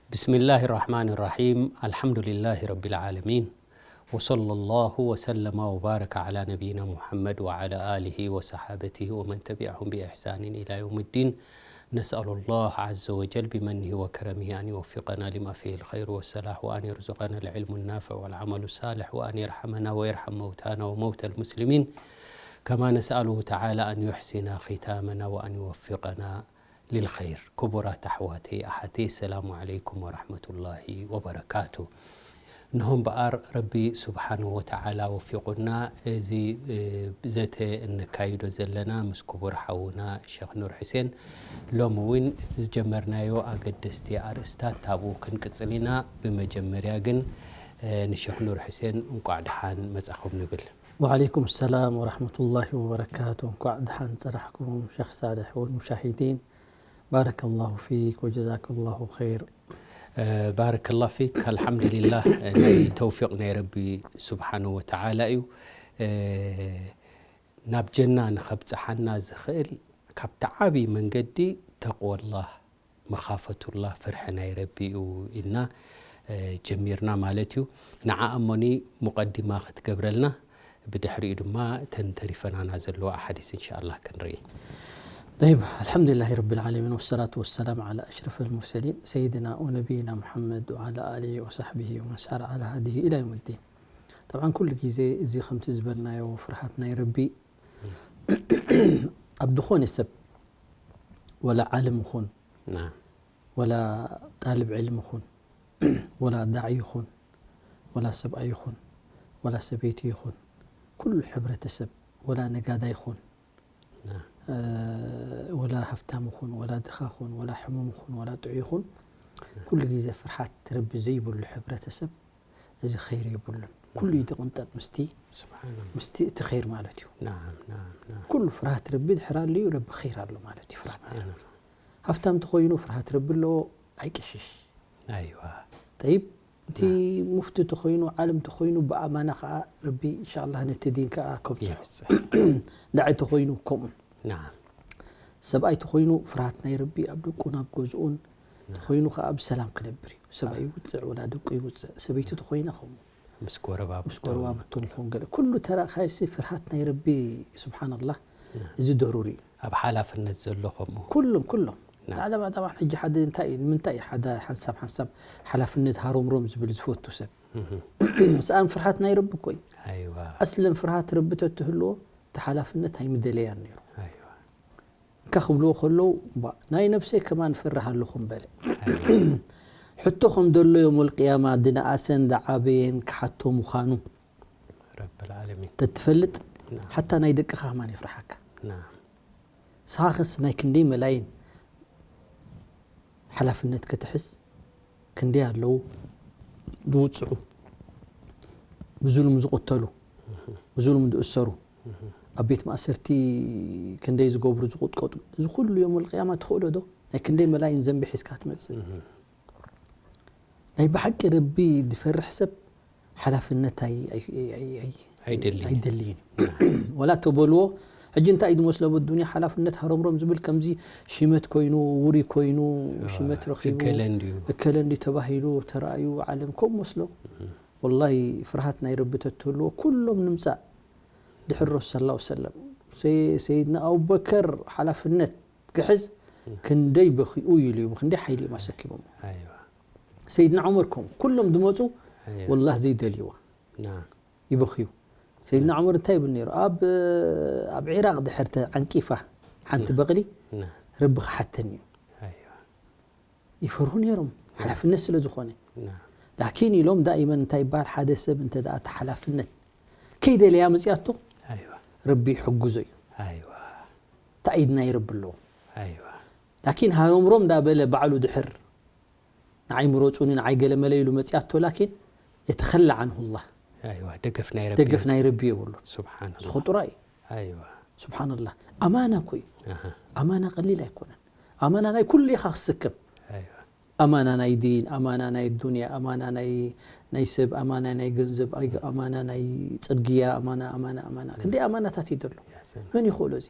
بسم الله الرحمن الرحيم. الحمد لله رب العالمين. وصلى الله وسلم وبارك على نبينا محمد وعلى آله وصحابته ومن تبعهم بإحسان إلى يوم الدين. نسأل الله عز وجل بمنه وكرمه أن يوفقنا لما فيه الخير والصلاح، وأن يرزقنا العلم النافع والعمل الصالح، وأن يرحمنا ويرحم موتانا وموتى المسلمين، كما نسأله تعالى أن يحسن ختامنا وأن يوفقنا للخير. ክቡራት ኣሕዋተይ ኣሓተይ፣ السلام عليكم ورحمة الله وبركاته። እንሆ እምበኣር ረቢ ስብሓንሁ ወተዓላ ወፊቑና፣ እዚ፣ እ፣ ዘተ እነካይዶ ዘለና ምስ ክቡር ሓውና ሸኽ ኑር ሕሴን፣ ሎሚ እውን ዝጀመርናዮ ኣገደስቲ ኣርእስታት ታብኡ ክንቅጽል ኢና። ብመጀመርያ ግን፣ እ፣ ንሸኽ ኑር ሕሴን እንቋዕ ደሓን መጻኹም ንብል። وعليكم السلام ورحمة الله وبركاته. እንኳዕ ደሓን ጸናሕኩም ሸኽ ሳልሕ ወልሙሻሂዲን። ባረከላሁ ፊክ ወጀዛከላሁ ኸይር። እ፣ ባረከላሁ ፊክ። ኣልሓምዱሊላህ፣ እ፣ ናይ ተውፊቕ ናይ ረቢ ስብሓንሁ ወተዓላ እዩ። እ፣ ናብ ጀና ንኸብጽሓና ዝኽእል ካብቲ ዓብዪ መንገዲ ተቕወላህ፣ መኻፈቱላህ፣ ፍርሒ ናይ ረቢ እዩ ኢልና፣ እ፣ ጀሚርና ማለት እዩ። ንዓ እሞኒ ሙቐዲማ ክትገብረልና፣ ብድሕሪኡ ድማ እተን ተሪፈናና ዘለዋ ኣሓዲስ እንሻኣላህ ክንርኢ። طيب، الحمد لله رب العالمين، والصلاة والسلام على أشرف المرسلين سيدنا ونبينا محمد وعلى آله وصحبه ومن سار على هديه إلى يوم الدين. طبعا ኩሉ ግዜ እዚ ከምቲ ዝበልናዮ ፍርሃት ናይ ረቢ ኣብ ዝኾነ ሰብ፣ ወላ ዓለም ይኹን፣ ናም። ወላ ጣልብ ዕልም ይኹን፣ ወላ ዳዒ ይኹን፣ ወላ ሰብኣይ ይኹን፣ ወላ ሰበይቲ ይኹን፣ ኩሉ ሕብረተሰብ፣ ወላ ነጋዳይ ይኹን፣ ናም። እ፣ ወላ ሃፍታም ይኹን፣ ወላ ድኻ ይኹን፣ ወላ ሕሙም ይኹን፣ ወላ ጥዑይ ይኹን፣ ኩሉ ግዜ ፍርሃት ረቢ ዘይብሉ ሕብረተሰብ፣ እዚ ኸይር የብሉን። ኩሉ ይድቕንጠጥ ምስቲ፣ ስብሓንላህ። ምስቲ እቲ ኸይር ማለት እዩ። ናም፣ ናም፣ ናም። ኩሉ ፍርሃት ረቢ ድሕር ኣልዩ ረቢ ኸይር ኣሎ ማለት እዩ። ፍርሃት ናይ ረቢ። ስብሓንላህ። ሃፍታም ተኾይኑ ፍርሃት ረቢ ኣለዎ፣ ኣይቅሽሽ። ኣይዋ። ጠይብ፣ እቲ ናም። ሙፍቲ ተኾይኑ፣ ዓለም ተኾይኑ፣ ብኣማና ኸዓ ረቢ ኢንሻኣላህ ነቲ ዲን ከኣ ከብጽሖ። የብጽሕ። ዳዒ ተኾይኑ ከምኡ። ናም። ሰብኣይ ተኾይኑ ፍርሃት ናይ ረቢ ኣብ ደቁን ኣብ ገዝኡን ናም። ተኾይኑ ኸዓ ብሰላም ክነብር እዩ። ሰብኣይ ይውፅዕ ወላ ደቁ ይውፅዕ፣ ሰበይቲ ተኾይና ከምኡ። ምስ ጎረባብቶም። ምስ ጎረባብቶም ክኾን ገለ። ኩሉ ተራ ኻይሲ ፍርሃት ናይ ረቢ ስብሓንላህ፣ ናም። እዚ ደሩሪ እዩ። ኣብ ሓላፍነት ዘሎ ከምኡ። ኩሎም፣ ኩሎም። ናም። ጣዕላ ባዕዳ ባዕዳ ሕጂ ሓደ እንታይ እዩ፣ ንምንታይ እዩ ሓደ ሓንሳብ ሓንሳብ ሓላፍነት ሃሮምሮም ዝብል ዝፈቱ ሰብ? እህ። ምስኣን ፍርሃት ናይ ረቢ እኮ እዩ። ኣይዋ። ኣስለን ፍርሃት ረቢ ተትህልዎ፣ እቲ ሓላፍነት ኣይምደለያን ነይሩ። ኣይዋ። እንካ ክብልዎ ከለዉ፣ እባ ናይ ነብሰይ ከማን እፈርህ ኣለኹ እምበለ። ኣይዋ። ሕቶ ከም ደሎ ዮም ወልቅያማ ድነኣሰን ደዓበየን ክሓቶ ምዃኑ ረብል ዓለሚን። ተትፈልጥ፣ ናም። ሓታ ናይ ደቅኻ ከማን ይፍርሓካ። ናም። ንስኻኸስ ናይ ክንደይ መላይን ሓላፍነት ክትሕዝ፣ ክንደይ ኣለዉ ዝውፅዑ፣ ብዙሉም ዝቕተሉ፣ እህ። ብዙሉም ዝእሰሩ፣ እህ። ኣብ ቤት ማእሰርቲ ክንደይ ዝገብሩ ዝቕጥቀጡ፣ እዚ ኩሉ ዮም ወልቅያማ ትኽእሎ ዶ? ናይ ክንደይ መላይን ዘንቢ ሒዝካ ትመጽእ? እህ። ናይ ብሓቂ ረቢ ዝፈርሕ ሰብ ሓላፍነት ኣይ-፣ ኣይ-፣ ኣይ-፣ ኣይ-፣ ኣይደልይን። ኣይደልይን። ወላ ተበልዎ፣ ሕጂ እንታይ እዩ ዝመስሎ፣ ኣብ ኣዱንያ ሓላፍነት ሃረምሮም ዝብል ከምዚ ሽመት ኮይኑ፣ ውሪ ኮይኑ፣ እዋ፣ ሽመት ረኺቡ፣ እከለ እንድዩ። እከለ እንድዩ ተባሂሉ፣ ተራእዩ፣ ዓለም ከምኡ መስሎ። እም። ወላሂ ፍርሃት ናይ ረቢ ተትህልዎ፣ ኩሎም ንምጻእ። ድሕሪ ረሱል ሰለላሁ ዐለይሂ ወሰለም። ሰይ-፣ ሰይድና ኣቡበከር ሓላፍነት ክሕዝ እም። ክንደይ በኺኡ ኢሉ እዩ፣ ብክንደይ ሓይሊ እዮም ኣሰኪሞም። ኣይዋ። ሰይድና ዑመር ከምኡ፣ ኩሎም ዝመፁ ኣይዋ። ወላሂ ዘይደልይዋ ናም። ይበኽዩ። ሰይድና ዑመር እንታይ ይብል ነይሩ? ኣብ፣ ኣብ ዒራቕ ድሕር ተዓንቂፋ ሓንቲ ናም። በቕሊ ናም። ረቢ ክሓተኒ እዩ። ኣይዋ። ይፈርሁ ነይሮም፣ ናም። ሓላፍነት ስለ ዝኾነ። ናም። ላኪን ኢሎም ዳኢመን እንታይ ይበሃል፣ ሓደ ሰብ እንተ ደኣ እቲ ሓላፍነት ከይደለያ መፅያቶ፣ ኣይዋ። ረቢ ይሕግዞ እዩ። ኣይዋ። ታእይድ ናይ ረቢ ኣለዎ። ኣይዋ። ላኪን ሃሮምሮም እንዳበለ ባዕሉ ድሕር ንዓይ ምረፁኒ፣ ንዓይ ገለመለ ኢሉ መፅያቶ፣ ላኪን የተኸላ ዓንሁ ላህ። ኣይዋ፣ ደገፍ ናይ ረቢ ደገፍ የብሉ። ናይ ረቢ የብሉን። ሱብሓነላህ። እዚ ኸጥራ እዩ። ኣይዋ። ሱብሓነላህ። ኣማና እኮ እዩ። ኣሃ። ኣማና ቀሊል ኣይኮነን። ኣማና ናይ ኩሉ ኢኻ ክስከም። ኣይዋ። ኣማና ናይ ዲን፣ ኣማና ናይ ዱንያ፣ ኣማና ናይ፣ ናይ ሰብ፣ ኣማና ናይ ገንዘብ፣ ኣይ-፣ ኣማና ናይ ጽርግያ፣ ኣማና፣ ኣማና፣ ኣማና። ክንደይ ኣማናታት እዩ ዘሎ። ያ ሰላም። መን ይኽእሎ እዚ?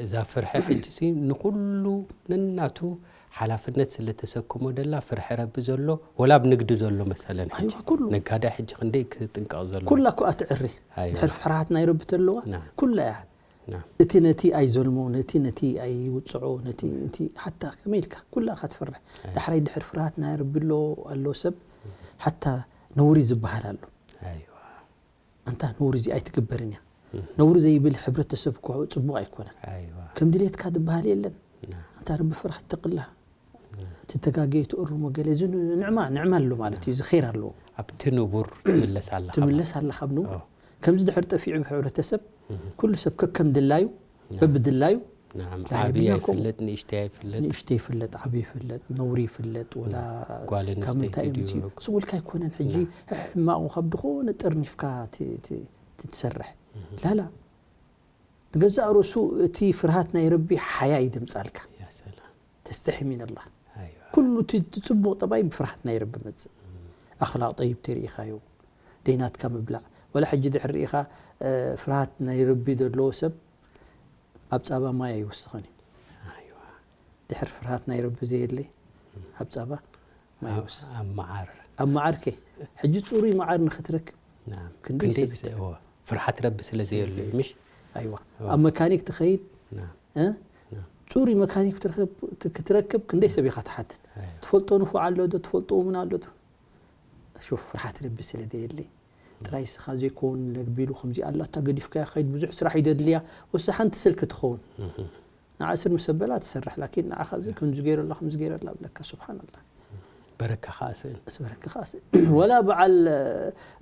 እዛ ፍርሒ ሕጂሲ ንኹሉ ነናቱ ሓላፍነት ስለ ተሰክሞ ደላ ፍርሒ ረቢ ዘሎ፣ ወላ ኣብ ንግዲ ዘሎ መሰለን ሕጂ። ኣይዋ፣ ኩሉ። ነጋዳይ ሕጂ ክንደይ ክጥንቀቕ ዘሎ። ኩላ እኮ ኣትዕሪ። ኣይዋ። ድሕር ፍርሃት ናይ ረቢ ተለዋ፣ ናም። ኩላ። እቲ ነቲ ኣይዘልሞ፣ ነቲ፣ ነቲ ኣይውጽዖ፣ ነቲ፣ እቲ ሓታ ከመይ ኢልካ ኩላ ኢኻ ትፈርሕ። ዳሕራይ ድሕር ፍርሃት ናይ ረቢ ኣሎ፣ ኣሎ ሰብ፣ ሓታ ነውሪ ዝበሃል ኣሎ። ኣይዋ። ኣንታ ነውሪ እዚ ኣይትግበርን እያ። ነውሪ ዘይብል ሕብረተሰብ እኮ ጽቡቕ ኣይኮነን። ኣይዋ። ከም ድሌትካ ዝበሃል የለን። ና። ኣንታ ረቢ ፍራሕ ተቕላ። ትተጋገየ ትእርሞ ገለ፣ እዚ ንዕማ፣ ንዕማ ኣሎ ማለት እዩ። እዚ ኸይር ኣለዎ። ኣብቲ ንቡር ትምለስ ኣለኻ። ትምለስ ኣለኻ ኣብ ንቡር። ኦ። ከምዚ ድሕር ጠፊዑ ብሕብረተሰብ፣ ኩሉ ሰብ ከከም ድላዩ፣ በብድላዩ፣ ናም፣ ላሂ ዓብዪ ቢና ከምኡ። ኣይፍለጥ፣ ንእሽተይ ኣይፍለጥ። ንእሽተይ ይፍለጥ፣ ዓብዪ ይፍለጥ፣ ነውሪ ይፍለጥ፣ ወላ ጓል ካብ ኣንስተይቲ ምንታይ ድዩ? ምፅኡ? ስቕ ኢልካ ኣይኮነን። ሕጂ ሕማቑ ካብ ድኾነ ጠርኒፍካ ት-፣ ት-፣ ትትሰርሕ። ላላ። ንገዛእ ርእሱ እቲ ፍርሃት ናይ ረቢ ሓያ እዩ ደምጻልካ። ያ ሰላም። ተስተሒ ሚነላህ። ኣይዋ። ኩሉ እቲ እቲ ጽቡቕ ጠባይ ብፍርሃት ናይ ረቢ መጽእ። ኣኽላቕ ጠይብ ተርእኻዮ። ደይናትካ ምብላዕ። ወላ ሕጂ ድሕር ርኢኻ፣ እ፣ ፍርሃት ናይ ረቢ ዘለዎ ሰብ ኣብ ጻባ ማይ ኣይወስኽን እዩ። ኣይዋ። ድሕር ፍርሃት ናይ ረቢ ዘየለ ኣብ ጻባ ማይ ኣብ ይወስኽ። ኣብ መዓር። ኣብ መዓርከ። ሕጂ ጽሩይ መዓር ንኽትረክብ ናም። ክንደይ ክንደይ ሰብ ስ-፣ ይትዕብ? እዎ። ፍርሓት ረቢ ስለ ዘየሉ እዩ፣ ምሽ? ኣይዋ። እዎ። ኣብ መካኒክ ትኸይድ፣ ናም። እ? ናም። ጽሩይ መካኒክ ክትረክብ፣ ክትረክብ ክንደይ ሰብ ኢኻ ትሓትት? ኣይዋ። ትፈልጦ ንፉዕ ኣሎ ዶ? ትፈልጦ እውን ኣሎ ዶ? ሹፍ፣ ፍርሓት ረቢ ስለ ዘየለ። ጥራይ ስኻ ዘይኮን ነግቢሉ ከምዚ ኣላታ ገዲፍካያ ኸይድ ብዙሕ ስራሕ ይደድልያ። ወሲ ሓንቲ ስልኪ ትኸውን። ንዓ ስር ምስ ኣበላ ትሰርሕ፣ ላኪን ንዓኻ እዚ ከምዚ ገይረላ፣ ከምዚ ገይረላ እብለካ። ሱብሓንላህ። በረካ ኸኣ ስእን። እስ በረካ ኸኣ ስእን። ወላ በዓል፣ እ፣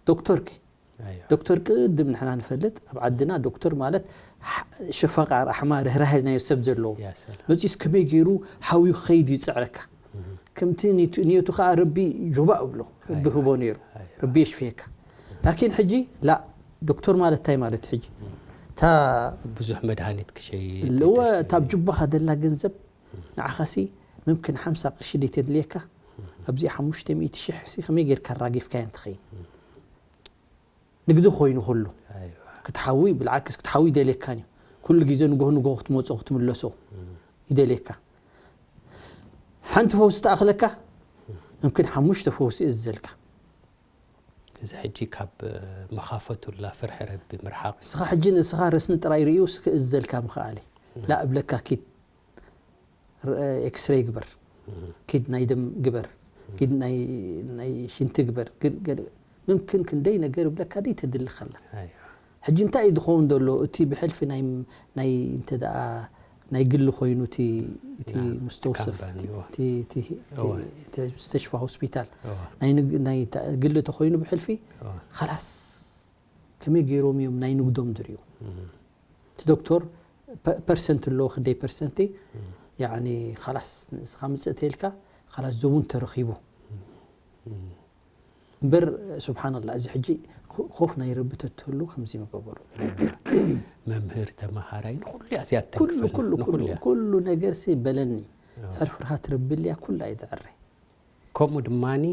ዶክተርኪ። ኣይዋ። ዶክተር ቅድም ንሕና ንፈልጥ፣ ኣብ ዓድና ዶክተር ማለት ሕ-፣ ሸፋቃ ራሕማ ርህራሄ ናይ ሰብ ዘለዎ። ያ ሰላም። መጺስ ከመይ ገይሩ ሓውዩ ክኸይድ ይጽዕረካ። ከምቲ ኒቱ-፣ ንየቱ ኸኣ ረቢ ጆባእ እብሎ፣ ረቢ ኣይዋ። ህቦ ነይሩ። ኣይዋ። ረቢ የሽፍየካ። ላኪን ሕጂ ላ፣ ዶክተር ማለት እንታይ ማለት ሕጂ? እታ ብዙሕ መድሃኒት ክሸይጥ ኣለወ፣ ይደሊ። እታ ኣብ ጁባኻ ዘላ ገንዘብ ንዓኻሲ ምምክን ሓምሳ ቅርሺ ደይ ተድልየካ፣ ኣብዚኣ ሓሙሽተ ሚእቲ ሽሕ ሲ ከመይ ጌርካ ኣራጊፍካያን ትኸይድ? ንግዲ ኮይኑ ኩሉ። ኣይዋ። ክትሓዊ፣ ብልዓክስ ክትሓዊ ይደልየካን እዩ። ኩሉ ግዜ ንጎህ ንጎህ ክትመጾ ክትምለሶ ይደልየካ። ሓንቲ ፈውሲ ተኣኽለካ፣ ምምክን ሓሙሽተ ፈውሲ እዝዘልካ። እዚ ሕጂ ካብ፣ እ፣ መኻፈቱላ ፍርሒ ረቢ ምርሓቕ። ንስኻ ሕጂ ንስኻ ረስኒ ጥራይ ርእዩ እስኪ እዝዘልካ ምኽኣለ። ላ እብለካ ኪድ ር-፣ ኤክስሬይ ግበር። ኪድ ናይ ደም ግበር። ኪድ ናይ፣ ናይ ሽንቲ ግበር። ግድ-፣ ገለ-፣ ምምክን ክንደይ ነገር እብለካ ደይ ተድሊ ከላ። ኣይዋ። ሕጂ እንታይ እዩ ዝኸውን ዘሎ? እቲ ብሕልፊ ናይ፣ ናይ እንተ ደኣ ናይ ግሊ ኮይኑ እቲ፣ እቲ ና፣ ምስቶ እቲ ሰብ፣ ካምፓኒ፣ እቲ፣ እዋ። እቲ፣ እቲ፣ እዋ። እቲ ሙስተሽፋ ሆስፒታል እዋ። ናይ ንግ-፣ ናይ ታ-፣ ግሊ ተኾይኑ ብሕልፊ እዋ። ኸላስ ከመይ ገይሮም እዮም ናይ ንግዶም ዝርእዩ? እም። እቲ ዶክተር ፐ-፣ ፐርሰንት ኣለዎ፣ ክንደይ ፐርሰንቲ? እም። ያዕኒ ኸላስ ንስኻ ምጽእ ተይልካ፣ ኸላስ ዞም እውን ተረኺቡ። እም። እምበር፣ ስብሓንላህ፣ እዚ ሕጂ ኾ-፣ ኾፍ ናይ ረቢ ተትህሉ ከምዚ ምገበሩ። መምህር፣ ተመሃራይ፣ ንኹሉ እያ እዚኣ ኩሉ፣ እተንክፈልና፣ ኩሉ፣ ንኹሉ ኩሉ፣ እያ። ኩሉ ነገርሲ በለኒ። ኣዎ። ድሕር ፍርሃት ረቢ እልያ ኩላ እየ ዝዕረ። ከምኡ ድማኒ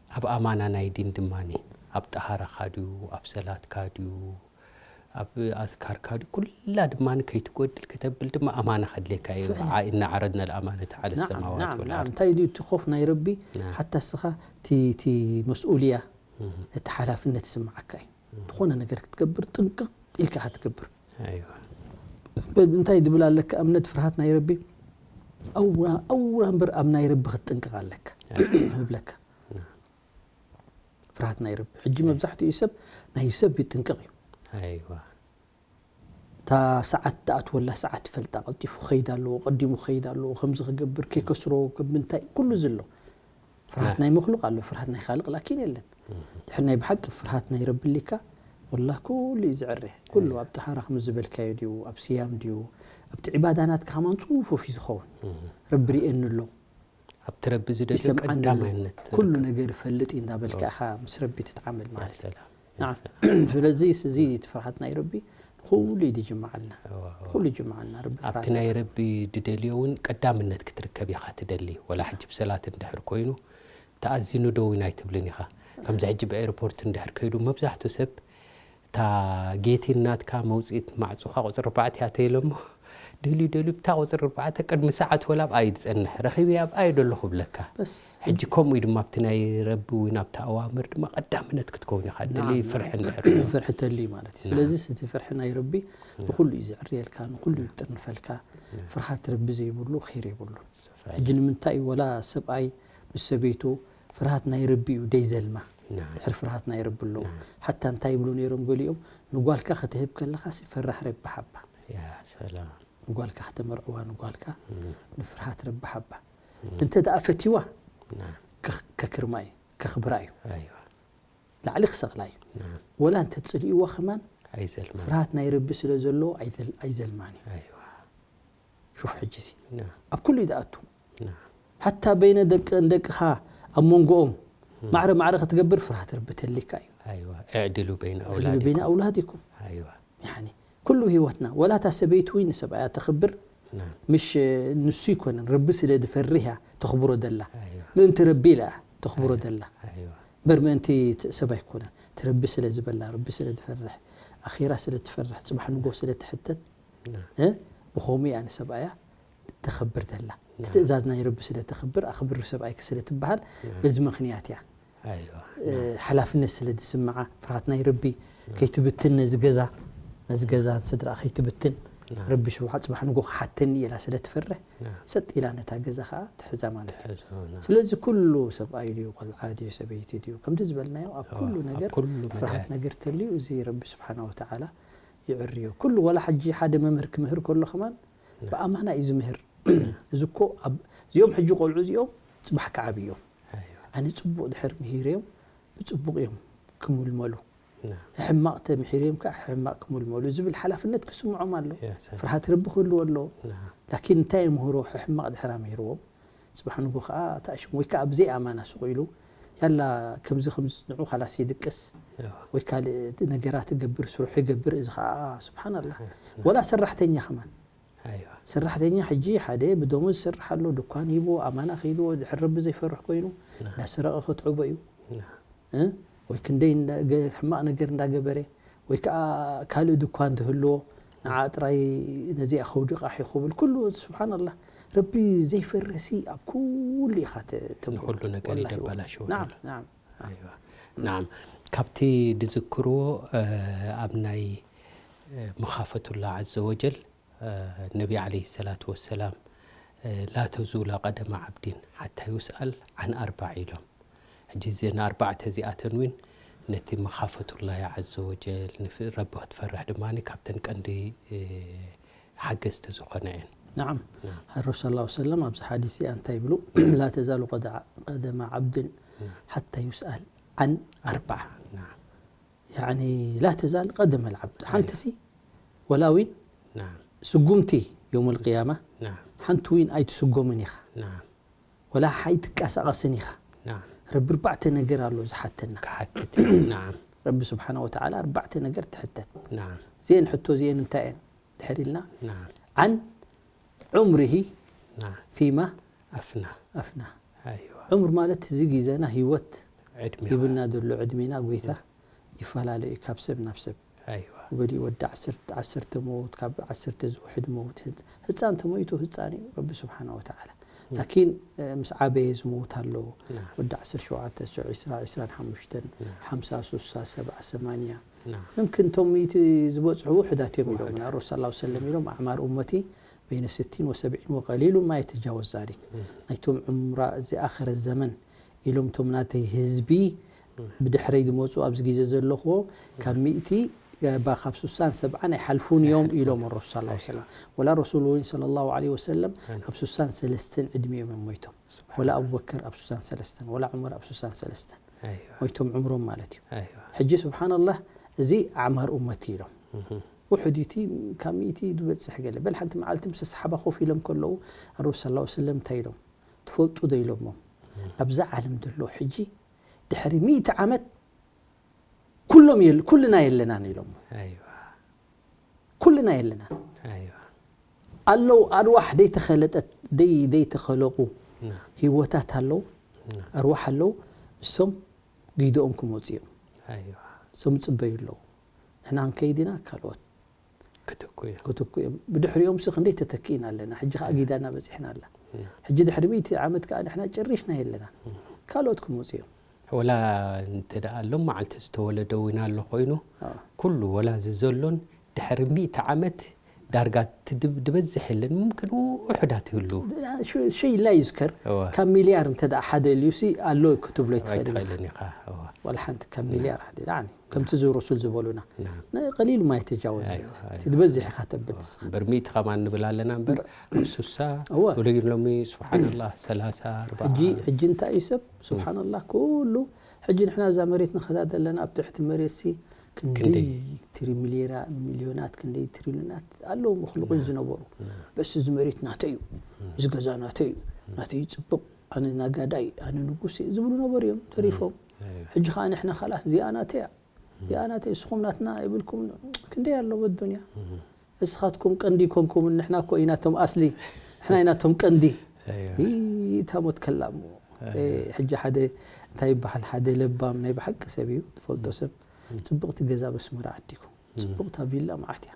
ኣብ ኣማና ናይ ዲን ድማኒ፣ ኣብ ጠሃራኻ ድዩ፣ ኣብ ሰላትካ ድዩ፣ ኣብ ኣዝካርካ ድዩ፣ ኩላ ድማኒ ከይትጎድል ከተብል ድማ ኣማና ከድልየካ እዩ። ፍዕላ። ዓ-፣ ኢና ዓረድና ለኣማነተ ዓለ ናዓም፣ ሰማዋት ናዓም፣ ወል ናዓም። ዓርድ። እንታይ ድዩ እቲ ኾፍ ናይ ረቢ? ናዓም። ሓታ እስኻ እቲ፣ እቲ መስኡልያ፣ እህ። እቲ ሓላፍነት ይስምዓካ እዩ። ዝኾነ ነገር ክትገብር ጥንቅቕ ኢልካ ኢኻ ትገብር። ኣይዋ። በ-፣ እንታይ ድብል ኣለካ? እምነት ፍርሃት ናይ ረቢ ኣውራ፣ ኣውራ እምበር ኣብ ናይ ረቢ ክትጥንቅቕ ኣለካ። ኣይዋ። እብለካ። ና። ፍርሃት ናይ ረቢ። ሕጂ መብዛሕትኡ ሰብ ናይ ሰብ ይጥንቅቕ እዩ። ኣይዋ። እታ ሰዓት ትኣትወላ ሰዓት ይፈልጣ፣ ቀልጢፉ ክኸይድ ኣለዎ፣ ቀዲሙ ክኸይድ ኣለዎ፣ ከምዚ ክገብር፣ ከይከስሮ፣ ከም ምንታይ፣ ኩሉ እዚ ኣሎ። ፍርሃት ናይ መኽሉቕ ኣሎ፣ ፍርሃት ናይ ኻልቕ ላኪን የለን። ድሕር ናይ ብሓቂ ፍርሃት ናይ ረቢ ኣሊካ፣ ወላ ኩሉ እዩ ዝዕረ። ኩሉ ኣብ ጠሃራ ከም ዝበልካዮ ድዩ፣ ኣብ ስያም ድዩ፣ ኣብቲ ዒባዳ ናትካ ከማን ጽፉፍ እዩ ዝኸውን። ረቢ ርእየኒ ኣሎ። ኣብቲ ረቢ ዝደልዮ ይሰምዓኒ ኣሎ። ቀዳማይነት ኩሉ ትርከብ። ነገር እፈልጥ እዩ እንዳበልካ ኦ። ኢኻ ምስ ረቢ ትትዓመል ማለት እዩ። ሰላም። ናዓም። ሰላም። ስለዚ እዚ እቲ ፍርሃት ናይ ረቢ ንኹሉ እዩ ዝጅምዓልና። እዋ፣ እዋ። ንኹሉ ይጅምዓልና ረቢ ኣብቲ ፍርሃት ናይ ናይ ረቢ ድደልዮ እውን ቀዳምነት ክትርከብ ኢኻ ትደሊ። ወላ ሕጂ ብሰላት እንድሕር ኮይኑ፣ ተኣዚኑ ዶ እውን ኣይትብልን ኢኻ። ከምዚ ሕጂ ብኤርፖርት እንድሕር ከይዱ፣ መብዛሕትኡ ሰብ እታ ጌቲን ናትካ መውፅኢት ማዕፁኻ ቁፅሪ ኣርባዕተ እያ ተይሎሞ፣ ደልዩ ደልዩ ብታ ቁፅሪ ኣርባዕተ ቅድሚ ሰዓት ወላ ኣብኣ እዩ ዝፀንሕ። ረኺበያ ኣብኣ እየ ደለኹ ብለካ። በስ ሕጂ ከምኡ እዩ ድማ ኣብቲ ናይ ረቢ እውን ኣብቲ ኣዋምር ድማ ቀዳምነት ክትከውን ኢኻ። ደልዩ ፍርሒ እንድሕር ፍርሒ ተልዩ ማለት እዩ። ስለዚ እቲ ፍርሒ ናይ ረቢ ንኹሉ እዩ ዝዕርየልካ፣ ንኹሉ እዩ ዝጥርንፈልካ። ፍርሃት ረቢ ዘይብሉ ኺር የብሉ። ሕጂ ንምንታይ እዩ ወላ ሰብኣይ ምስ ሰበይቱ ፍርሃት ናይ ረቢ እዩ ደይ ዘልማ። ናም ድሕር ፍርሃት ናይ ረቢ ኣለዎ። ሓታ እንታይ ይብሉ ነይሮም ገሊኦም፣ ንጓልካ ክትህብ ከለኻ ሲ ፈራሕ ረቢ ሓባ። ያ ሰላም ንጓልካ ከተመርዕዋ ንጓልካ ንፍርሃት ረቢ ሓባ። እም። እንተ ደኣ ፈትይዋ ናም ከኽ- ከክርማ እዩ፣ ከኽብራ እዩ፣ ኣይዋ ላዕሊ ክሰቕላ እዩ። ናም ወላ እንተ ጽልእዋ ከማን ኣይዘልማ ፍርሃት ናይ ረቢ ስለ ዘለዎ ኣይዘል- ኣይዘልማን እዩ። ኣይዋ ሹፍ ሕጂ ሲ ናም ኣብ ኩሉ እዩ ዝኣቱ። ናም ሓታ በይነ ደቂ ንደቅኻ ኣብ መንጎኦም ማዕረ ማዕረ ክትገብር ፍርሃት ረቢ ተልካ እዩ። ኣይዋ እዕድሉ በይነ ዕድሉ በይነ ኣውላድኩም ኣውላድኩም ኣይዋ ያኒ ኩሉ ህይወትና ወላ እታ ሰበይቲ ወይ ንሰብኣያ ተኽብር ናም ምሽ ንሱ ይኮነን ረቢ ስለ ዝፈርህ እያ ተኽብሮ ደላ ኣይዋ ምእንቲ ረቢ ኢላ እያ ተኽብሮ ደላ ኣይዋ እምበር ምእንቲ ት- ሰብ ኣይኮነን እቲ ረቢ ስለ ዝበላ ረቢ ስለ ዝፈርሕ ኣኺራ ስለ ትፈርሕ ፅባሕ ንጎ ስለ ትሕተት ናም እ ብኸምኡ እያ ንሰብኣያ ተኽብር ደላ እቲ ትእዛዝ ናይ ረቢ ስለ ተኽብር ኣኽብር ሰብኣይክ ስለ ትበሃል በዚ ምኽንያት እያ ኣይዋ ሓላፍነት ስለ ዝስምዓ ፍርሃት ናይ ረቢ ከይትብትን ነዚ ገዛ ነዚ ገዛ ስድራ ከይትብትን ናም ረቢ ሽውዓ ፅባሕ ንጎ ክሓተኒ ኢላ ስለ ትፈርሕ ናም ሰጥ ኢላ ነታ ገዛ ከዓ ትሕዛ ማለት እዩ። ትሕዞ ናም ስለዚ ኩሉ ሰብኣይ ድዩ ቆልዓ ድዩ ሰበይቲ ድዩ ከምቲ ዝበልናዮ ኣብ ኩሉ ነገር ኩሉ ፍርሃት መዳያት ነገር ተልዩ እዚ ረቢ ስብሓና ወተዓላ ይዕርዮ። ኩሉ ወላ ሕጂ ሓደ መምህር ክምህር ከሎ ከማን ብኣማና እዩ ዝምህር። እዚ እኮ ኣብ እዚኦም ሕጂ ቆልዑ እዚኦም ፅባሕ ክዓብዩ እዮም። ኣይዋ ኣነ ፅቡቕ ድሕር ምሂረዮም ብፅቡቕ እዮም ክምልመሉ። ናም ሕማቕ ተምሒርዮም ከዓ ሕማቕ ክምልመሉ ዝብል ሓላፍነት ክስምዖም ኣሎ። ያ ሰላም ፍርሃት ረቢ ክህልዎ ኣለዎ። ናም ላኪን እንታይ የምህሮ ሕማቕ ድሕር ኣምሂርዎም ፅባሕ ንጎ ከዓ ተኣሽሙ ወይ ከዓ ብዘይ ኣማና ስቕ ኢሉ ያላ ከምዚ ከምዚ ንዑ ካላስ ይድቅስ እዋ ወይ ካልእ ነገራት ይገብር ስርሑ ይገብር እዚ ከዓ ስብሓንላ ወላ ሰራሕተኛ ከማን ኣይዋ ሰራሕተኛ ሕጂ ሓደ ብደሞዝ ዝሰርሕ ኣሎ ድኳን ሂብዎ ኣማና ከይድዎ ድሕር ረቢ ዘይፈርሕ ኮይኑ እንዳሰረቐ ክትዕቦ እዩ ናም እ? ወይ ክንደይ እንዳ- ገ- ሕማቕ ነገር እንዳገበረ ወይ ከዓ ካልእ ድኳን ትህልዎ ንዓ ጥራይ ነዚኣ ከውድቓ ዩ ክብል ኩሉ ስብሓንላ ረቢ ዘይፈርህ ሲ ኣብ ኩሉ ኢኻ ተ- ተብሎ ንኹሉ ነገር ወላሂ ይደባላሽዎ ናም ኣሎ። ናም ኣይዋ ናም ካብቲ ድዝክርዎ ኣብ ናይ መኻፈቱላ ዓዘ ወጀል ነቢ ዓለይሂ ሰላቱ ወሰላም ላ ተዙላ ቀደመ ዓብዲን ሓታ ዩስኣል ዓን ኣርባዕ ኢሎም። ሕጂ እዘን ኣርባዕተ እዚኣተን እውን ነቲ መኻፈቱላሂ ዓዘ ወጀል ረቢ ክትፈርሕ ድማ ካብተን ቀንዲ ሓገዝቲ ዝኾና እየን። نعم الرسول صلى الله عليه وسلم ኣብዚ ሓዲስ እዚኣ እንታይ ይብሉ لا تزال قدم عبد حتى يسأل عن أربع يعني لا تزال قدم العبد ሓንቲ ሲ ወላ ዊን ስጉምቲ يوم القيامة ሓንቲ ዊን ኣይትስጎምን ኢኻ ወላ ኣይትቀሳቀስን ኢኻ ረቢ እርባዕተ ነገር ኣሎ ዝሓተና ክሓትት ረቢ ስብሓን ወተዓላ እርባዕተ ነገር ትሕተት ናም እዚአን ሕቶ እዚአን እንታይ እየን ድሕር ኢልና ናም عن عمره ናም فيما ኣፍና أفنى ኣይዋ ዕምር ማለት እዚ ግዜና ህይወት ዕድሜ ሂብና ዘሎ ዕድሜና ጎይታ ይፈላለ እዩ ካብ ሰብ ናብ ሰብ ኣይዋ ገሊኡ ወዲ ዓሰርተ ዓሰርተ መውት ካብ ዓሰርተ ዝውሕድ መውት ህፃን ተሞይቱ ህፃን እዩ ረቢ ስብሓን ወተዓላ ላኪን ምስ ዓበየ ዝመውት ኣሎ ናም ወዲ ዓሰርተ ሸውዓተ ዒስራ ዒስራን ሓሙሽተን ሓምሳ ሱሳ ሰብዓ ሰማንያ ናም ምምክን እቶም ሚእቲ ዝበፅሑ ውሕዳት እዮም ኢሎም ረሱል ስ ሰለም ኢሎም ኣዕማር ኡመቲ በይነ ስቲን ወሰብዒን ወቀሊሉ ማ የተጃወዝ ዛሊክ ናይቶም ዕምራ እዚ ኣኸረ ዘመን ኢሎም እቶም ናተይ ህዝቢ ብድሕረይ ዝመፁ ኣብዚ ግዜ ዘለኽዎ ካብ ሚእቲ ባ ካብ ሱሳን ሰብዓን ኣይሓልፉን እዮም ኢሎም ረሱል ስ ሰለም ወላ ረሱል እውን ለ ላ ለ ወሰለም ኣብ ሱሳን ሰለስተን ዕድሚኦም እዮም ሞይቶም ወላ ኣቡበከር ኣብ ሱሳን ሰለስተን ወላ ዑመር ኣብ ሱሳን ሰለስተን ኣይዋ ሞይቶም ዕምሮም ማለት እዩ ኣይዋ ሕጂ ስብሓንላህ እዚ ኣዕማር ኡመቲ ኢሎም ውሕድ እቲ ካብ ሚእቲ ዝበፅሕ ገለ በል ሓንቲ መዓልቲ ምስ ኣስሓባ ኮፍ ኢሎም ከለዉ ኣረሱ ስ ሰለም እንታይ ኢሎም ትፈልጡ ዶ ኢሎሞ ኣብዛ ዓለም ዘሎ ሕጂ ድሕሪ ሚእቲ ዓመት ኩሎም የል- ኩልና የለናን ኢሎሞ ኣይዋ ኩልና የለናን ኣይዋ ኣለዉ ኣርዋሕ ደይተኸለጠት ደይ ደይተኸለቁ ና ህይወታት ኣለዉ ና ኣርዋሕ ኣለዉ እሶም ግይደኦም ክመፁ እዮም ኣይዋ እሶም ይፅበዩ ኣለዉ ንሕና ክንከይድ ኢና ካልኦት ክትኩ እዮም። ክትኩ እዮም። ብድሕሪኦም ሲ ክንደይ ተተኪእና ኣለና። ሕጂ ከኣ ጊዳና በጺሕና ኣላ። ሕጂ ድሕሪ ሚእቲ ዓመት ከኣ ንሕና ጨሪሽና የለና። ካልኦት ክመጹ እዮም። ወላ እንተ ደኣ ሎም መዓልቲ ዝተወለደ እውን ኣሎ ኮይኑ ኣዎ። ኩሉ ወላ እዚ ዘሎን ድሕሪ ሚእቲ ዓመት ዳርጋ ትድብ- ድበዝሕ የለን። ሙምክን ውሑዳት ይህሉ። ሸይ ላ ይዝከር እወ። ካብ ሚልያር እንተ ደኣ ሓደ ልዩሲ ኣሎ ክትብሎ ይትኽእል ኢኻ። ኣይትኽእልን ኢኻ። እወ። ዋላ ሓንቲ ካብ ሚልያር ሓደ ላዕሊ ከምቲ ዝ ረሱል ዝበሉና ናም። ቀሊል ማ የተጃወዝ ኣይዋ፣ ኣይዋ። እቲ ዝበዝሕ ኢኻ ተብል ንስኻ። እምበር ሚእቲ ከማን ንብል ኣለና እምበር ኣብ ሱሳ እወ። ወለዩ ሎሚ ስብሓንላህ ሰላሳ ኣርባዓ ሕጂ ሕጂ እንታይ እዩ ሰብ ስብሓንላህ ኩሉ ሕጂ ንሕና እዛ መሬት ንኸዳ ዘለና ኣብ ትሕቲ መሬት ሲ ክንደይ ክንደይ? ትሪ ሚሊዮና- ሚሊዮናት ክንደይ ትሪሊዮናት ኣለዉ መክሉቅን ዝነበሩ በስ እዚ መሬት ናተይ እዩ እዚ ገዛ ናተይ እዩ ናተይ እዩ ፅቡቅ ኣነ ናጋዳይ ኣነ ንጉስ እየ ዝብሉ ነበሩ እዮም ተሪፎም ኣይዋ። ሕጂ ከዓ ንሕና ካላት እዚኣ ናተይ እያ እዚኣ ናተይ እስኹም ናትና የብልኩም ክንደይ ኣለዎ ኣዱንያ እስኻትኩም ቀንዲ ይኮንኩም ንሕና እኮ ኢና ቶም ኣስሊ ንሕና ኢና ቶም ቀንዲ ኣይዋ። ይታ ሞት ከላ እሞ እ፣ ሕጂ ሓደ እንታይ ይበሃል ሓደ ለባም ናይ ብሓቂ ሰብ እዩ ትፈልጦ ሰብ ፅብቕቲ ገዛ በስመራ ዓዲጉ ፅብቕታ ቪላ መዓት እያ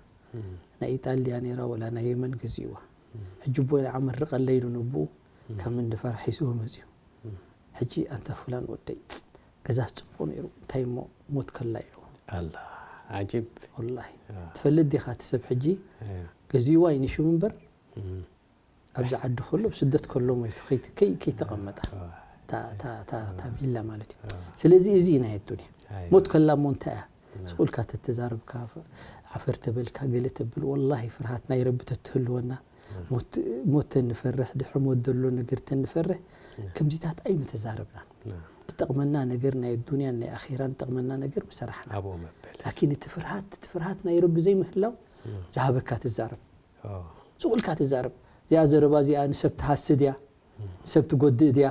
ናይ ኢጣሊ ድያ ነይራ ወላ ናይ የመን ገዚእዋ ሕጂ ቦይ ዓመርቀለይ ኢሉ ንብኡ ካብ ምንድፈራ ሒዝዎ መፅዩ ሕጂ ኣንታ ፍላን ወደይ ገዛ ፅቡቕ ነይሩ እንታይ እሞ ሞት ከላ ኢሉ ኣላ ዓጂብ ወላሂ ትፈልጥ ዲኻ እቲ ሰብ ሕጂ ኣይዋ። ገዚእዋ ይንሽም እምበር ኣብዚ ዓዲ ከሎ ብስደት ከሎ ሞይቱ ከይት- ከይ- ከይተቐመጠ እታ- እታ- እታ- እታ ቪላ ማለት እዩ ስለዚ እዚ እዩ ናይ ኣዱንያ ኣይዋ። ሞት ከላ እሞ እንታይ እያ ስቑልካ ተተዛረብካ ዓፈር ተበልካ ገለ ተብል ወላሂ ፍርሃት ናይ ረቢ ተትህልወና ሞት- ሞት ተንፈርሕ ድሕሪ ሞት ዘሎ ነገር ተንፈርሕ ከምዚታት ኣይምተዛረብና ናም። ዝጠቕመና ነገር ናይ ኣዱንያን ናይ ኣኼራን ዝጠቕመና ነገር ምሰራሕና ኣብኡ መበል ላኪን እቲ ፍርሃት እቲ ፍርሃት ናይ ረቢ ዘይምህላው ዝሃበካ ትዛረብ ኦ፣ ስቑልካ ትዛረብ እዚኣ ዘረባ እዚኣ ንሰብ ትሃስድ እያ ንሰብ ትጎድእ ድያ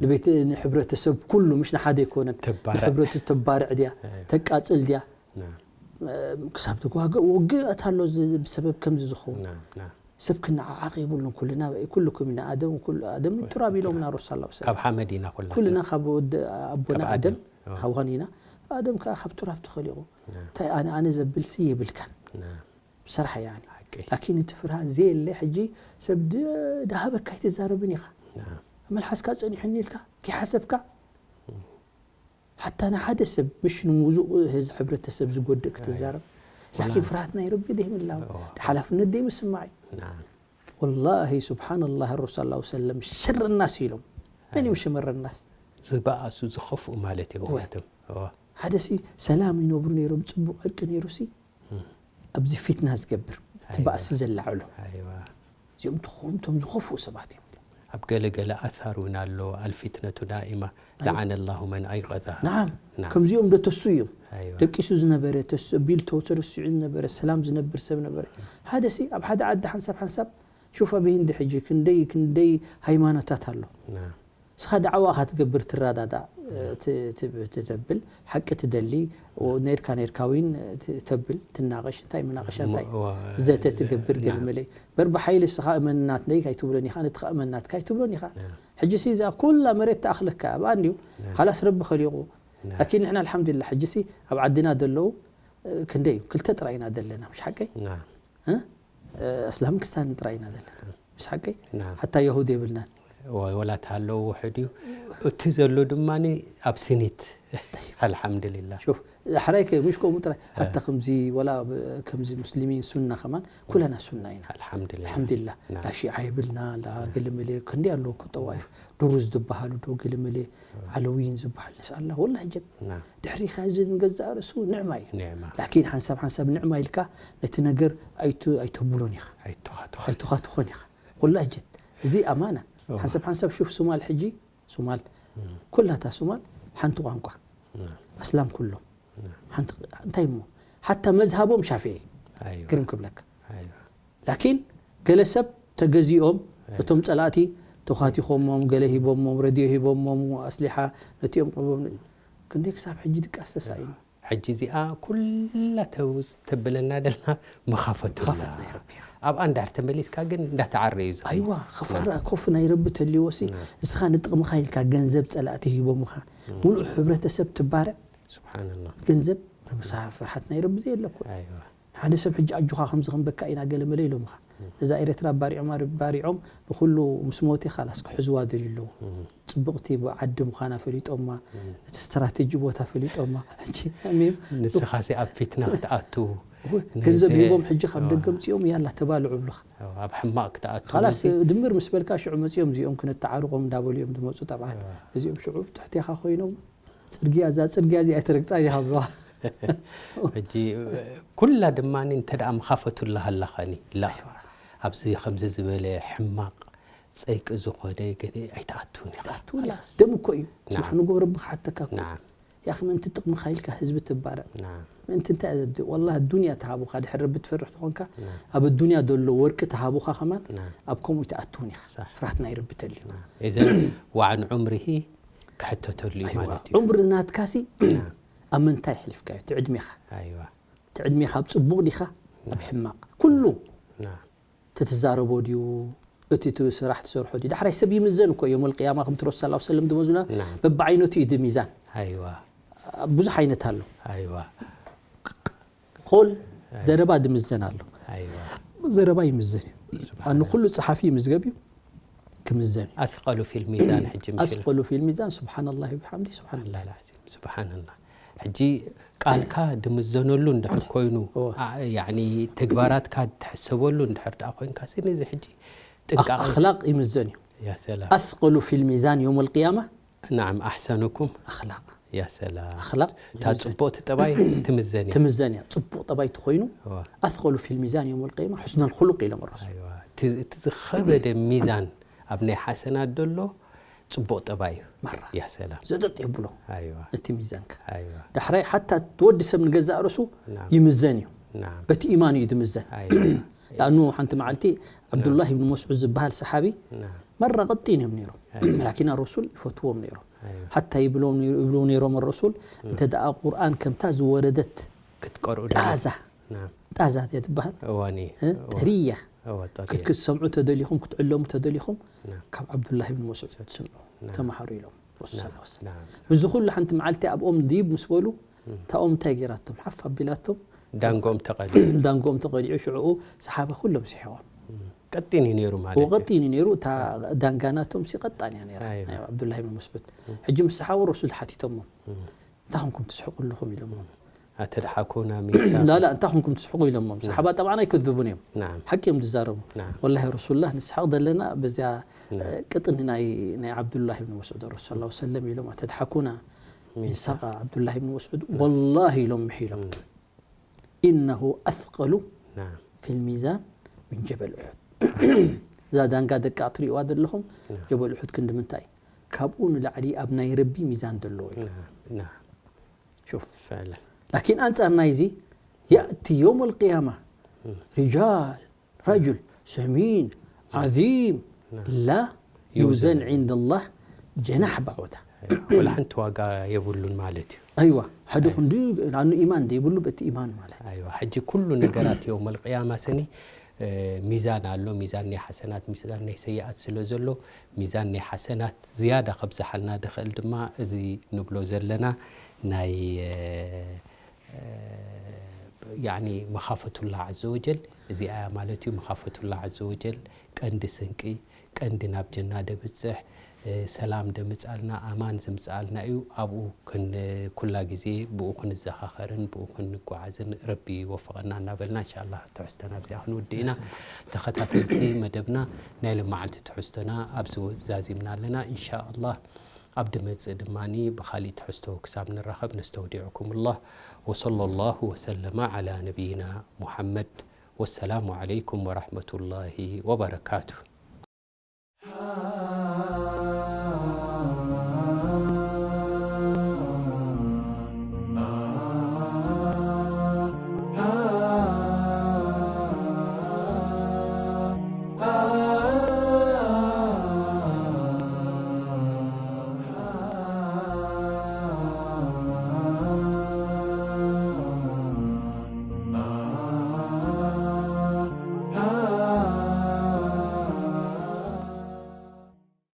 ንቤት ንሕብረተሰብ ኩሉ ምሽ ንሓደ ኣይኮነን ተባርዕ። ንሕብረቱ ተባርዕ ድያ ተቃጽል ድያ ናም፣ ክሳብ ትጓገ ውግእ ኣታ ኣሎ እዚ ብሰበብ ከምዚ ዝኸውን ናም፣ ናም። ሰብ ክነዓዓቕ የብሉን ኩልና ኩልኩም ኢና ኣደም ኩሉ ኣደም ቱራብ ኢሎምና ረሱል ሰለላሁ ዐለይሂ ወሰለም ካብ ሓመድ ኢና ኩልና ኩልና ካብ ወዲ ኣቦና ካብ ኣደም ኣደም፣ ኣዎ። ሃዋን ኢና ኣደም ከዓ ካብ ቱራብ ተኸሊቑ እንታይ ኣነ ኣነ ዘብል ሲ የብልካን ናም፣ ብስራሕ ያኒ ሓቂ ላኪን እቲ ፍርሃት ዘየለ ሕጂ ሰብ ድ- ድሃበካ ኣይትዛረብን ኢኻ ናም፣ መልሓስካ ፀኒሑኒ ኢልካ ከይሓሰብካ ሓታ ንሓደ ሰብ ምሽ ንሙዙእ ህዝ ሕብረተሰብ ዝጎድእ ክትዛረብ ላኪን ፍርሃት ናይ ረቢ ደይምላው ሓላፍነት ደይምስማዕ እዩ ናም፣ ወላሂ ስብሓንላህ ረሱል ላ ሰለም ሸር ናስ ኢሎም መን እዮም ሽመር ናስ ዝበኣሱ ዝኸፍኡ ማለት እዮም እወ። እዚኣቶም። እወ። ሓደ ሲ ሰላም ይነብሩ ነይሮም ፅቡቅ ዕርቂ ነይሩ ሲ ኣብዚ ፊትና ዝገብር እቲ ኣይዋ። ባእሲ ዘላዕሉ ኣይዋ። እዚኦም ትኾምቶም ዝኸፍኡ ሰባት እዮም ኣብ ገለገለ ኣሳር እውን ኣሎ ኣልፊትነቱ ዳኢማ ለዓነ ላሁ መን ኣይቀዛ ናዓም ናዓም። ከምዚኦም ዶ ተሱ እዮም ኣይዋ። ደቂሱ ዝነበረ ተሱ ቢል ተወሰደ ስዑ ዝነበረ ሰላም ዝነብር ሰብ ነበረ ሓደ ሲ ኣብ ሓደ ዓዲ ሓንሳብ ሓንሳብ ሹፍ ኣብ ህንዲ ሕጂ ክንደይ ክንደይ ሃይማኖታት ኣሎ ናም። እስኻ ዳዕዋ ኢኻ ትገብር ትረዳዳእ እ፣ ት- ት- ትደብል ሓቂ ትደሊ ኦ፣ ነርካ ነርካ ዊን ት- ተብል ትናቐሽ እንታይ ምናቐሻ እንታይ እሞ፣ ዘተ ዘ- ትገብር ናም። ገለመለ በርባ ሓይሊ እስኻ እመንናት ነይ ካይትብሎን ኢኻ ንትኻ እመንናት ካይትብሎን ኢኻ ሕጂ ሲ እዛ ኩላ መሬት ትኣኽለካ ኣብ ኣንድዩ ካላስ ረቢ ኸሊቑ ናም። ላኪን ንሕና ኣልሓምዱሊላ ሕጂ ሲ ኣብ ዓድና ዘለዉ እ፣ ክንደይ እዩ ክልተ ጥራይ ኢና ዘለና ምሽ ሓቀይ ናም። እ? ኣስላምን ክስታንን ጥራይ ኢና ዘለና ምስ ሓቀይ ናም። ሓታ የሁድ የብልናን ወ- ወላ ተሃለዉ ውሕድ እዩ እቲ ዘሎ ድማ ኣብ ስኒት ኣልሓምዱሊላ ሹፍ ዳሕራይ ከ ምሽ ከምኡ ጥራይ ሓታ ከምዚ ወላ ብ- ከምዚ ሙስሊሚን ሱና ከማን ኩለና ሱና ኢና ኣልሓምዱሊላ ኣልሓምዱሊላ ናም። ላሺዓ የብልና ላገለመለ ክንዲ ኣለዎ እኮ ጠዋይፍ ድሩዝ ዝበሃሉ ዶ ገለመለ ዓለውይን ዝበሃል ነስኣላ ወላ ሕጀት ናም። ድሕሪኻ እዚ ንገዛእ ርእሱ ንዕማ እዩ ኒዕማ ላኪን ሓንሳብ ሓንሳብ ንዕማ ኢልካ ነቲ ነገር ኣይቱ- ኣይተብሎን ኢኻ ኣይተኻትኻ ኣይተኻትኾን ኢኻ ወላ ሕጀት እዚ ኣማና ሓንሳብ ሓንሳብ ሹፍ ሱማል ሕጂ ሱማል ኩላታ ሱማል ሓንቲ ቋንቋ ኣስላም ኩሎም ሓንቲ እንታይ እሞ ሓታ መዝሃቦም ሻፊዒ ኣይዋ። ግርም ክብለካ ኣይዋ። ላኪን ገለ ሰብ ተገዚኦም እቶም ጸላእቲ ተዃቲኾሞም ገለ ሂቦሞም ረድዮ ሂቦሞም ኣስሊሓ ነቲኦም ቅርቦም ክንደይ ክሳብ ሕጂ ድቃስ ተሳኢኑ ሕጂ እዚኣ ኩላ ተውስ ተብለና ደላ መኻፈቱ ትኻፈት ናይ ረቢ ኢኻ ኣብኣ እንዳር ተመሊስካ ግን እንዳተዓረ እዩ ዝኸይድ። ኣይዋ ክፈራ ኮፍ ናይ ረቢ ተልዎ ሲ እስኻ ንጥቕምኻ ኢልካ ገንዘብ ጸላእቲ ሂቦምኻ ሙሉእ ሕብረተሰብ ትባርዕ ስብሓንላ ገንዘብ ረብሳ ፍርሓት ናይ ረቢ ዘየለኩ ኣይዋ። ሓደ ሰብ ሕጂ ኣጆኻ ከምዚ ክንበካ ኢና ገለ መለ ኢሎምኻ። እዛ ኤረትራ ባሪዖማ ባሪዖም ንኹሉ ምስ ሞተ ካላስ ክሕዝዋ ደልዩ ኣለዉ። ጽብቕቲ ዓዲ ምዃና ፈሊጦማ፣ እቲ ስትራተጂ ቦታ ፈሊጦማ። ሕጂ ሚም ንስኻሲ ኣብ ፊትና ክትኣቱ ገንዘብ ሂቦም ሕጂ ካብ ደገ ምጽኦም ያላ ተባልዑ ብሉኻ። ኣብ ሕማቕ ክትኣቱ ካላስ ድምር ምስ በልካ ሽዑ መጽኦም እዚኦም ክነተዓርቆም እንዳበሉ እዮም ዝመጹ። ጠብዓን እዚኦም ሽዑ ትሕቴኻ ኮይኖም ጽርግያ እዛ ጽርግያ እዚኣ ኣይትረግጻን ኢኻ ብለዋ። ሕጂ ኩላ ድማ እንተ ደኣ መኻፈቱላ ሃላኻኒ ላ ኣብዚ ከምዚ ዝበለ ሕማቕ ጸይቂ ዝኾነ ገለ ኣይትኣቱን ኢኻ። ትኣቱ ደም እኮ እዩ። ጽባሕ ንጎ ረቢ ክሓተካ እኮ እዩ። ያኺ ምእንቲ ጥቕምኻ ኢልካ ህዝቢ ትባረር። ምእንቲ እንታይ ወላ ዱንያ ተሃቡኻ ድሕር ረቢ ትፈርሕ ተኾንካ ኣብ ዱንያ ዘሎ ወርቂ ተሃቡኻ ከማን ኣብ ከምኡ ይትኣትውን ኢኻ። ፍርሃት ናይ ረቢ ተልዩ። እዘን ዋዕን ዑምርሂ ክሕተተሉ እዩ ማለት እዩ። ዑምሪ ናትካሲ ኣብ ምንታይ ሕሊፍካዮ? እቲ ዕድሜኻ ኣይዋ እቲ ዕድሜኻ ኣብ ጽቡቕ ዲኻ ኣብ ሕማቕ ኩሉ ናም ትትዛረቦ ድዩ እቲ ት- ስራሕ ትሰርሖ ድዩ? ዳሕራይ ሰብ ይምዘን እኮ እዮም ልቅያማ ከምቲ ረሱል ስ ሰለም ድመዙና በብዓይነቱ እዩ ድሚዛን ኣይዋ ብዙሕ ዓይነት ኣሎ። ኣይዋ ቆል ዘረባ ድምዘን ኣሎ። ኣይዋ ዘረባ ይምዘን እዩ። ኣነ ኩሉ ጸሓፊ ይምዝገብ እዩ ክምዘን እዩ። ኣስቀሉ ፊል ሚዛን ሕጂ ምሽል ኣስቀሉ ፊል ሚዛን ስብሓን ላሂ ብሓምዲ ስብሓን ኣላ ልዓዚም ስብሓንላ ሕጂ ቃልካ ድምዘነሉ እንድሕር ኮይኑ እወ። ኣ- ያዕኒ ተግባራትካ ትሕሰበሉ እንድሕር ደኣ ኮይንካ ሲ ነዚ ሕጂ ጥንቃቐ ኣኽላቕ ይምዘን እዩ። ያ ሰላም ኣስቀሉ ፊል ሚዛን የውም ልቅያማ ናዓም ኣሕሰኑኩም ኣኽላቕ ያ ሰላም ኣኽላቕ እታ ጽቡቕቲ ጠባይ ትምዘን እያ ትምዘን እያ። ጽቡቕ ጠባይ ትኾይኑ እወ። ኣስቀሉ ፊል ሚዛን የውም ልቅያማ ሕስነል ኹሉቅ ኢሎም ረሱል ኣይዋ እቲ እቲ ዝኸበደ ሚዛን ኣብ ናይ ሓሰናት ደሎ ጽቡቕ ጠባይ እዩ መራ ያ ሰላም ዘጠጥ የብሎ ኣይዋ እቲ ሚዛንካ ኣይዋ ዳሕራይ ሓታ ወዲ ሰብ ንገዛእ ርእሱ ናም ይምዘን እዩ። ናም በቲ ኢማን እዩ ዝምዘን። ኣይዋ ዳእኑ ሓንቲ መዓልቲ ዓብዱላህ ብን መስዑድ ዝበሃል ሰሓቢ ናም መራ ቀጢን እዮም ነይሮም። ኣይዋ ላኪን ረሱል ይፈትዎም ነይሮም። ኣይዋ ሓታ ይብሎም ነይሩ- ይብሉ ነይሮም ረሱል እንተ ደኣ ቁርኣን ከምታ ዝወረደት ክትቀርኡ ጣዛ ናም ጣዛ እያ ትበሃል እዋኒ እ? ጠህርያ እወ ጠሪ ክት- ክትሰምዑ ተደሊኹም ክትዕለሙ ተደሊኹም ናም ካብ ዓብዱላህ ብን መስዑድ ትስምዑ ናም ተምሃሩ ኢሎም ረሱል ስ ናም እዚ ኩሉ ሓንቲ መዓልቲ ኣብኦም ድይብ ምስ በሉ እታኦም እንታይ ገይራቶም ሓፍ ኣቢላቶም ዳንጎም ተቐሊዑ ዳንጎም ተቐሊዑ ሽዕኡ ሰሓባ ኩሎም ስሒቖም። ቀጢን እዩ ነይሩ ማለት እዩ ወቀጢን እዩ ነይሩ። እታ ዳንጋ ናቶም ሲ ቀጣን እያ ነይራ ኣይዋ። ናይ ዓብዱላህ ብን መስዑድ። ሕጂ ምስ ሰሓቡ ረሱል ሓቲቶሞም እንታይ ኮንኩም ትስሕቁ ኣለኹም ኢሎሞም። ኣተድሓኩና ሚሳ ላላ እንታይ ኮንኩም ትስሕቁ ኢሎሞም። ሰሓባ ጠብዓን ኣይከذቡን እዮም ናም ሓቂ እዮም ዝዛረቡ። ናም ወላሂ ረሱሉላህ ንስሓቕ ዘለና በዚያ ቅጥኒ ናይ ናይ ዓብዱላህ ብን መስዑድ ረሱል ላ ሰለም ኢሎም ኣተድሓኩና ሚሳቃ ዓብዱላህ ብን መስዑድ ወላሂ ኢሎም ምሒሎም ኢነሁ ኣስቀሉ ናም ፊል ሚዛን ምን ጀበል ኡሑድ። እዛ ዳንጋ ደቃ ትሪእዋ ዘለኹም ጀበል ኡሑድ ክንዲ ምንታይ ካብኡ ንላዕሊ ኣብ ናይ ረቢ ሚዛን ዘለዎ እዩ። ናም ናም ሹፍ ፈዕለን ላኪን ኣንጻር ናይዚ የእቲ የውም ልቅያማ ሪጃል ረጁል ሰሚን ዓዚም ላ ዩዘን ዒንደ ላህ ጀናሕ ባዖታ ወላ ሓንቲ ዋጋ የብሉን ማለት እዩ ኣይዋ ሓደ ክንዲ ናኑ ኢማን ዘይብሉ በቲ ኢማን ማለት ኣይዋ ሕጂ ኩሉ ነገራት የውመል ቅያማ ስኒ ሚዛን ኣሎ። ሚዛን ናይ ሓሰናት ሚዛን ናይ ሰይኣት ስለ ዘሎ ሚዛን ናይ ሓሰናት ዝያዳ ከብዝሓልና ድኽእል ድማ እዚ ንብሎ ዘለና ናይ ያኒ መኻፈቱላ ዓዘ ወጀል እዚኣ እያ ማለት እዩ። መኻፈቱላ ዓዘ ወጀል ቀንዲ ስንቂ ቀንዲ ናብ ጀና ደብጽሕ ሰላም ደምጻልና ኣማን ዝምጻልና እዩ። ኣብኡ ኩላ ግዜ ብኡ ክንዘኻኸርን ብኡ ክንጓዓዝን ረቢ ይወፍቐና እናበልና እንሻላ ትሕዝቶና ኣብዚኣ ክንውድእ ኢና። ተኸታተልቲ መደብና ናይ ለመዓልቲ ትሕዝቶና ኣብዚ ዛዚምና ኣለና። እንሻላ ኣብ ድመጽእ ድማ ብኻሊእ ትሕዝቶ ክሳብ ንራኸብ ነስተውዲዕኩም ላህ ወሰለ ላሁ ወሰለመ ዓላ ነቢይና ሙሓመድ። ወሰላሙ ዓለይኩም ወራሕመቱላሂ ወበረካቱ።